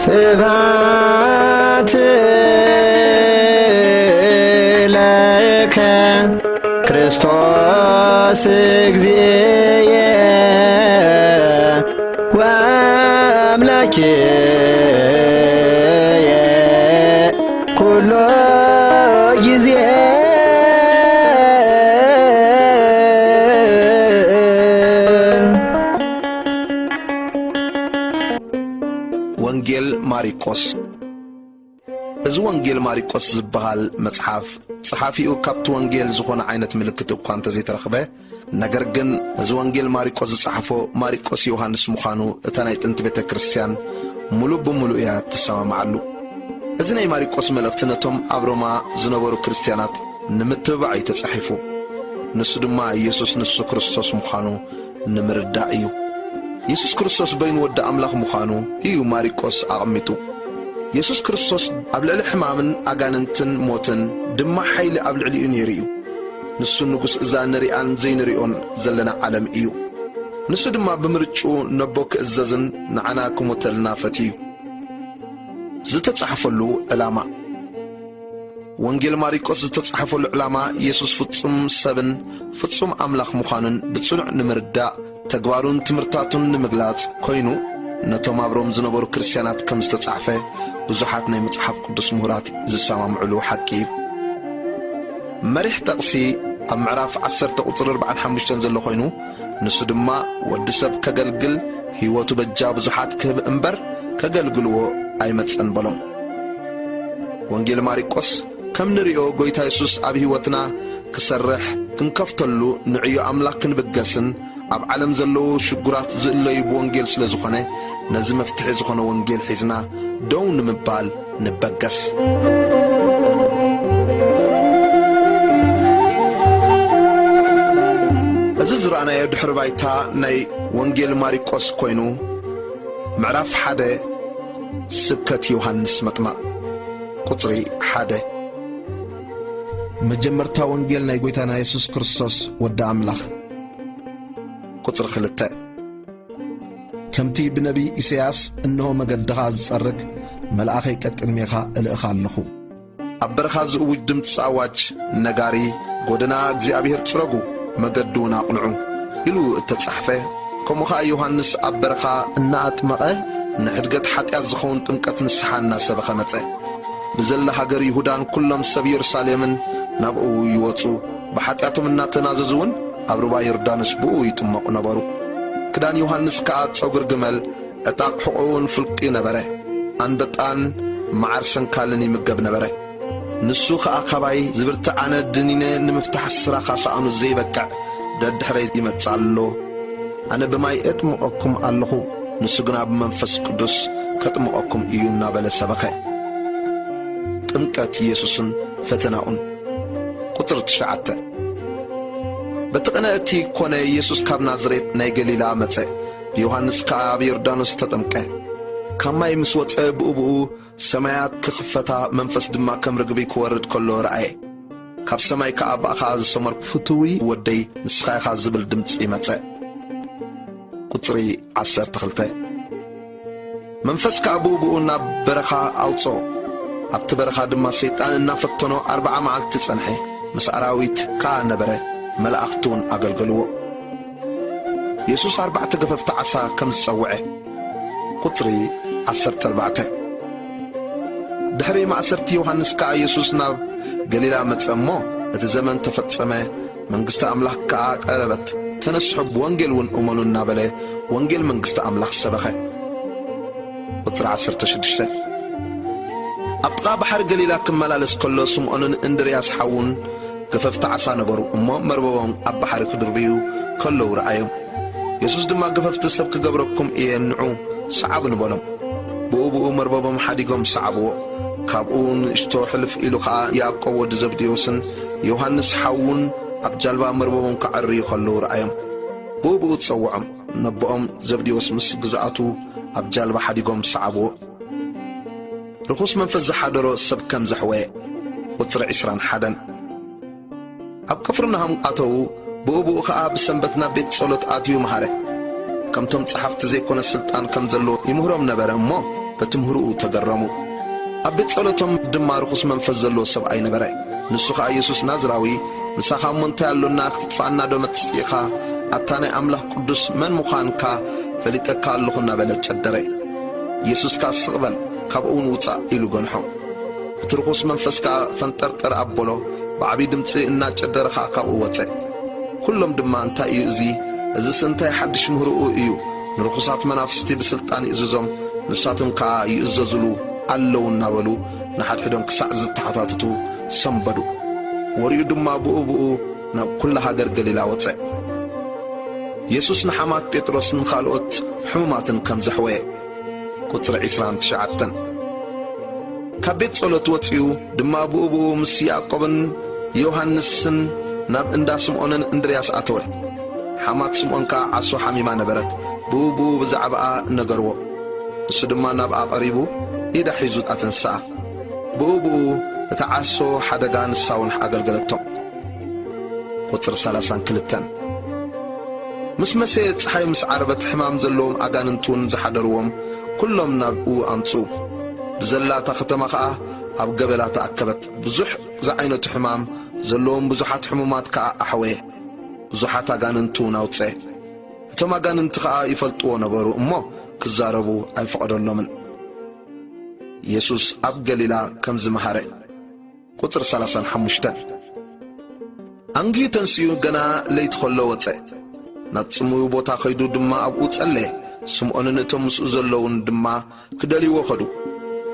ስብሐት ለከ ክርስቶስ እግዚእየ ወአምላክየ ኩሎ ጊዜ። ወንጌል ማሪቆስ። እዚ ወንጌል ማሪቆስ ዝበሃል መጽሓፍ፣ ጸሓፊኡ ካብቲ ወንጌል ዝኾነ ዓይነት ምልክት እኳ እንተዘይተረኽበ፣ ነገር ግን እዚ ወንጌል ማሪቆስ ዝጸሓፎ ማሪቆስ ዮሃንስ ምዃኑ እታ ናይ ጥንቲ ቤተ ክርስቲያን ምሉእ ብምሉእ እያ ትሰማምዓሉ። እዚ ናይ ማሪቆስ መልእኽቲ ነቶም ኣብ ሮማ ዝነበሩ ክርስትያናት ንምትብባዕ እዩ ተጻሒፉ። ንሱ ድማ ኢየሱስ ንሱ ክርስቶስ ምዃኑ ንምርዳእ እዩ። የሱስ ክርስቶስ በይኑ ወዲ ኣምላኽ ምዃኑ እዩ ማሪቆስ ኣቐሚጡ። የሱስ ክርስቶስ ኣብ ልዕሊ ሕማምን ኣጋንንትን ሞትን ድማ ሓይሊ ኣብ ልዕሊኡ ነይሩ እዩ። ንሱ ንጉስ እዛ ንሪኣን ዘይንሪኦን ዘለና ዓለም እዩ። ንሱ ድማ ብምርጭኡ ነቦ ክእዘዝን ንዓና ክሞተልና ፈትዩ። ዝተጻሕፈሉ ዕላማ። ወንጌል ማሪቆስ ዝተጻሕፈሉ ዕላማ የሱስ ፍጹም ሰብን ፍጹም ኣምላኽ ምዃኑን ብጽኑዕ ንምርዳእ፣ ተግባሩን ትምህርታቱን ንምግላጽ ኮይኑ፣ ነቶም ኣብ ሮም ዝነበሩ ክርስትያናት ከም ዝተጻሕፈ ብዙሓት ናይ መጽሓፍ ቅዱስ ምሁራት ዝሰማምዕሉ ሓቂ እዩ። መሪሕ ጠቕሲ ኣብ ምዕራፍ ዓሰርተ ቁጽሪ ኣርባዓን ሓሙሽተን ዘሎ ኮይኑ፣ ንሱ ድማ ወዲ ሰብ ከገልግል ህይወቱ በጃ ብዙሓት ክህብ እምበር ከገልግልዎ ኣይመጸን በሎም። ወንጌል ማሪቆስ ከም ንሪኦ ጎይታ የሱስ ኣብ ህይወትና ክሰርሕ ክንከፍተሉ ንዕዮ ኣምላኽ ክንብገስን ኣብ ዓለም ዘለዉ ሽጉራት ዝእለዩ ብወንጌል ስለ ዝኾነ ነዚ መፍትሒ ዝኾነ ወንጌል ሒዝና ደው ንምባል ንበገስ። እዚ ዝረኣናዮ ድሕሪ ባይታ ናይ ወንጌል ማሪቆስ ኮይኑ፣ ምዕራፍ ሓደ ስብከት ዮሃንስ መጥማቕ፣ ቁጽሪ ሓደ። መጀመርታ ወንጌል ናይ ጎይታና የሱስ ክርስቶስ ወዲ ኣምላኽ፣ ቁጽሪ ክልተ። ከምቲ ብነቢይ ኢሳያስ፣ "እንሆ መገድኻ ዝጸርግ፣ መልኣኸይ ቀጥድሜኻ እልእኻ ኣለኹ። ኣብ በረኻ ዝእውጅ ድምጺ ኣዋጅ ነጋሪ፣ ጎደና እግዚኣብሔር ጽረጉ፣ መገዱ እውን ኣቕንዑ" ኢሉ እተጻሕፈ፣ ከምኡ ኸኣ ዮሃንስ ኣብ በረኻ እናኣጥመቐ ንሕድገት ሓጢኣት ዝኸውን ጥምቀት ንስሓ እናሰበኸ መጸ። ብዘላ ሃገር ይሁዳን ኩሎም ሰብ የሩሳሌምን ናብኡ ይወጹ፣ ብሓጢኣቶም እናተናዘዙ እውን ኣብ ሩባ ዮርዳኖስ ብኡ ይጥመቑ ነበሩ። ክዳን ዮሃንስ ከኣ ጸጉሪ ግመል፣ ዕጣቕ ሕቖኡ እውን ፍልቁ ነበረ። ኣንበጣን መዓር ሰንካልን ይምገብ ነበረ። ንሱ ኸኣ ካባይ ዝብርትዓነ ድኒነ ንምፍታሕ ስራኻ ሰኣኑ ዘይበቅዕ ደድሕረይ ይመጽእ ኣሎ። ኣነ ብማይ እጥምቐኩም ኣለኹ፣ ንሱ ግና ብመንፈስ ቅዱስ ከጥምቐኩም እዩ እናበለ ሰበኸ። ጥምቀት ኢየሱስን ፈተናኡን። ቁጽሪ ትሽዓተ። በቲ ቅነ እቲ ኮነ ኢየሱስ ካብ ናዝሬት ናይ ገሊላ መጸ፣ ብዮሃንስ ከኣ ኣብ ዮርዳኖስ ተጠምቀ። ካብ ማይ ምስ ወጸ ብኡ ብኡ ሰማያት ክኽፈታ፣ መንፈስ ድማ ከም ርግቢ ክወርድ ከሎ ረኣየ። ካብ ሰማይ ከኣ ብኣኻ ዝሰመርኩ ፍቱዊ ወደይ ንስኻ ኢኻ ዝብል ድምጺ መጸ። ቁጽሪ ዓሰርተ ክልተ። መንፈስ ከኣ ብኡ ብኡ ናብ በረኻ ኣውጽኦ። ኣብቲ በረኻ ድማ ሰይጣን እናፈተኖ ኣርብዓ መዓልቲ ጸንሐ። ምስ ኣራዊት ከኣ ነበረ፣ መላእኽቲ እውን ኣገልገልዎ። የሱስ ኣርባዕተ ገፈፍቲ ዓሳ ከም ዝጸውዐ። ቁጽሪ ዓሰርተ ኣርባዕተ። ድሕሪ ማእሰርቲ ዮሃንስ ከኣ የሱስ ናብ ገሊላ መጸ እሞ፣ እቲ ዘመን ተፈጸመ፣ መንግስቲ ኣምላኽ ከኣ ቀረበት፣ ተነስሑ፣ ብወንጌል እውን እመኑ እናበለ ወንጌል መንግስቲ ኣምላኽ ሰበኸ። ቁጽሪ ዓሰርተ ሽዱሽተ። ኣብ ጥቓ ባሕሪ ገሊላ ክመላለስ ከሎ ስምዖንን እንድርያስ ሓዉን ገፈፍቲ ዓሳ ነበሩ እሞ መርበቦም ኣብ ባሕሪ ክድርብዩ ከለዉ ረኣዮም። የሱስ ድማ፣ "ገፈፍቲ ሰብ ክገብረኩም እየ፣ ንዑ፣ ሰዓቡኒ" በሎም። ብኡ ብኡ መርበቦም ሓዲጎም ሰዓብዎ። ካብኡ ንእሽቶ ሕልፍ ኢሉ ኸኣ ያዕቆብ ወዲ ዘብዴዎስን ዮሃንስ ሓዉን ኣብ ጃልባ መርበቦም ከዐርዩ ከለዉ ረኣዮም። ብኡ ብኡ ጸውዖም፣ ነቦኦም ዘብዴዎስ ምስ ግዝኣቱ ኣብ ጃልባ ሓዲጎም ሰዓብዎ። ርኹስ መንፈስ ዝሓደሮ ሰብ ከም ዘሕወየ። ቁጽሪ ዕስራን ሓደን። ኣብ ቅፍርናሆም ኣተዉ፣ ብኡ ብኡ ኸኣ ብሰንበት ናብ ቤት ጸሎት ኣትዩ መሃረ። ከምቶም ጸሓፍቲ ዘይኮነ ስልጣን ከም ዘለዎ ይምህሮም ነበረ እሞ፣ በቲ ምህሮኡ ተገረሙ። ኣብ ቤት ጸሎቶም ድማ ርኹስ መንፈስ ዘለዎ ሰብኣይ ነበረ። ንሱ ኸኣ፣ "የሱስ ናዝራዊ፣ ምሳኻ እሞ እንታይ ኣሎና? ክትጥፍኣና ዶ መጺእኻ? ኣታ ናይ ኣምላኽ ቅዱስ መን ምዃንካ ፈሊጠካ ኣለኹ" እናበለ ጨደረ። የሱስ ከኣ፣ "ስቕ በል፣ ካብኡ እውን ውጻእ" ኢሉ ገንሖ። እቲ ርኹስ መንፈስ ከኣ ፈንጠርጠር ኣበሎ፣ ብዓብዪ ድምጺ እናጨደረ ኸኣ ካብኡ ወጸ። ኩሎም ድማ፣ "እንታይ እዩ እዚ? እዝስ እንታይ ሓድሽ ምህሮኡ እዩ? ንርኹሳት መናፍስቲ ብስልጣን ይእዝዞም፣ ንሳቶም ከኣ ይእዘዙሉ ኣለዉ" እናበሉ ንሓድሕዶም ክሳዕ ዝተሓታትቱ ሰንበዱ። ወሬኡ ድማ ብኡ ብኡ ናብ ኩላ ሃገር ገሊላ ወጸ። የሱስ ንሓማት ጴጥሮስን ካልኦት ሕሙማትን ከም ዘሕወየ። ቁጽሪ ዕስራን ትሽዓተን። ካብ ቤት ጸሎት ወጺኡ ድማ ብኡ ብኡ ምስ ያዕቆብን ዮሃንስን ናብ እንዳ ስምዖንን እንድርያስ ኣተወ። ሓማት ስምዖን ከኣ ዓሶ ሓሚማ ነበረት። ብኡ ብኡ ብዛዕባኣ ነገርዎ። ንሱ ድማ ናብኣ ቀሪቡ ኢዳ ሒዙ ኣተንስኣ። ብኡ ብኡ እቲ ዓሶ ሓደጋ፣ ንሳ እውን ኣገልገለቶም። ቁጽሪ ሰላሳን ክልተን። ምስ መሰየ ጸሓይ ምስ ዓረበት፣ ሕማም ዘለዎም ኣጋንንት እውን ዝሓደርዎም ኩሎም ናብኡ ኣምጽኡ። ብዘላ እታ ከተማ ኸኣ ኣብ ገበላ ተኣከበት። ብዙሕ ዝዓይነቱ ሕማም ዘለዎም ብዙሓት ሕሙማት ከኣ ኣሕወየ። ብዙሓት ኣጋንንት እውን ኣውጸአ። እቶም ኣጋንንቲ ኸኣ ይፈልጥዎ ነበሩ እሞ ክዛረቡ ኣይፈቐደሎምን። የሱስ ኣብ ገሊላ ከም ዝመሃረ። ቁጽሪ ሰላሳን ሓሙሽተን። ኣንጊሁ ተንሲኡ ገና ለይቲ ኸሎ ወጸ። ናብ ጽምዊ ቦታ ኸይዱ ድማ ኣብኡ ጸለየ። ስምዖንን እቶም ምስኡ ዘለዉን ድማ ክደልይዎ ኸዱ።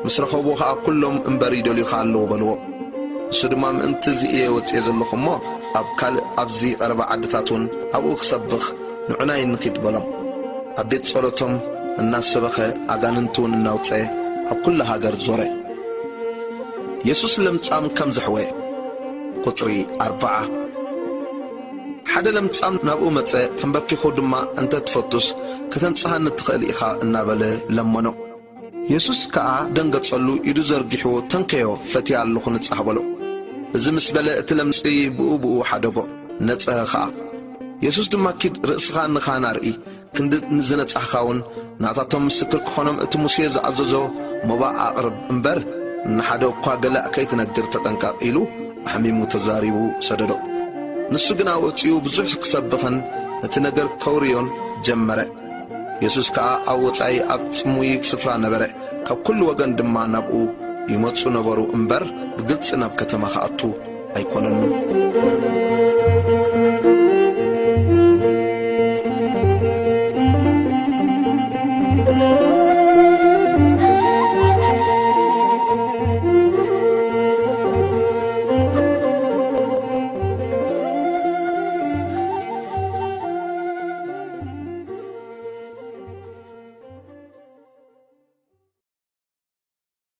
ምስ ረኸብዎ ኸኣ፣ "ኩሎም እምበር ይደልዩኻ ኣለዉ" በልዎ። ንሱ ድማ፣ "ምእንቲ እዚ እየ ወጺኤ ዘለኹ እሞ፣ ኣብ ካልእ ኣብዚ ቀረባ ዓድታት እውን ኣብኡ ክሰብኽ ንዑናይ ንኺድ" በሎም። ኣብ ቤት ጸሎቶም እናሰበኸ፣ ኣጋንንቲ እውን እናውጸአ ኣብ ኩሉ ሃገር ዞረ። የሱስ ለምጻም ከም ዘሕወየ። ቁጽሪ ኣርብዓ። ሓደ ለምጻም ናብኡ መጸ፣ ተንበርኪኹ ድማ፣ "እንተ ትፈቱስ፣ ከተንጽሃኒ ትኽእል ኢኻ" እናበለ ለመኖ። የሱስ ከኣ ደንገጸሉ፣ ኢዱ ዘርጊሑ፣ "ተንከዮ፣ ፈትየ ኣለኹ፣ ንጻህ" በሎ። እዚ ምስ በለ፣ እቲ ለምጺ ብኡ ብኡ ሓደጎ፣ ነጽሀ ኸኣ። የሱስ ድማ፣ "ኪድ፣ ርእስኻ ንኻህን ኣርኢ፣ ክንዲ ንዝነጻህካ እውን፣ ናታቶም ምስክር ክኾኖም እቲ ሙሴ ዝኣዘዞ መባእ ኣቕርብ እምበር፣ ንሓደ እኳ ገለ ከይትነግር ተጠንቀቕ" ኢሉ ኣሕሚሙ ተዛሪቡ ሰደዶ። ንሱ ግና ወጺኡ ብዙሕ ክሰብኽን ነቲ ነገር ከውርዮን ጀመረ። የሱስ ከኣ ኣብ ወጻኢ ኣብ ጽምዊ ስፍራ ነበረ። ካብ ኩሉ ወገን ድማ ናብኡ ይመጹ ነበሩ እምበር፣ ብግልጺ ናብ ከተማ ክኣቱ ኣይኮነሉን።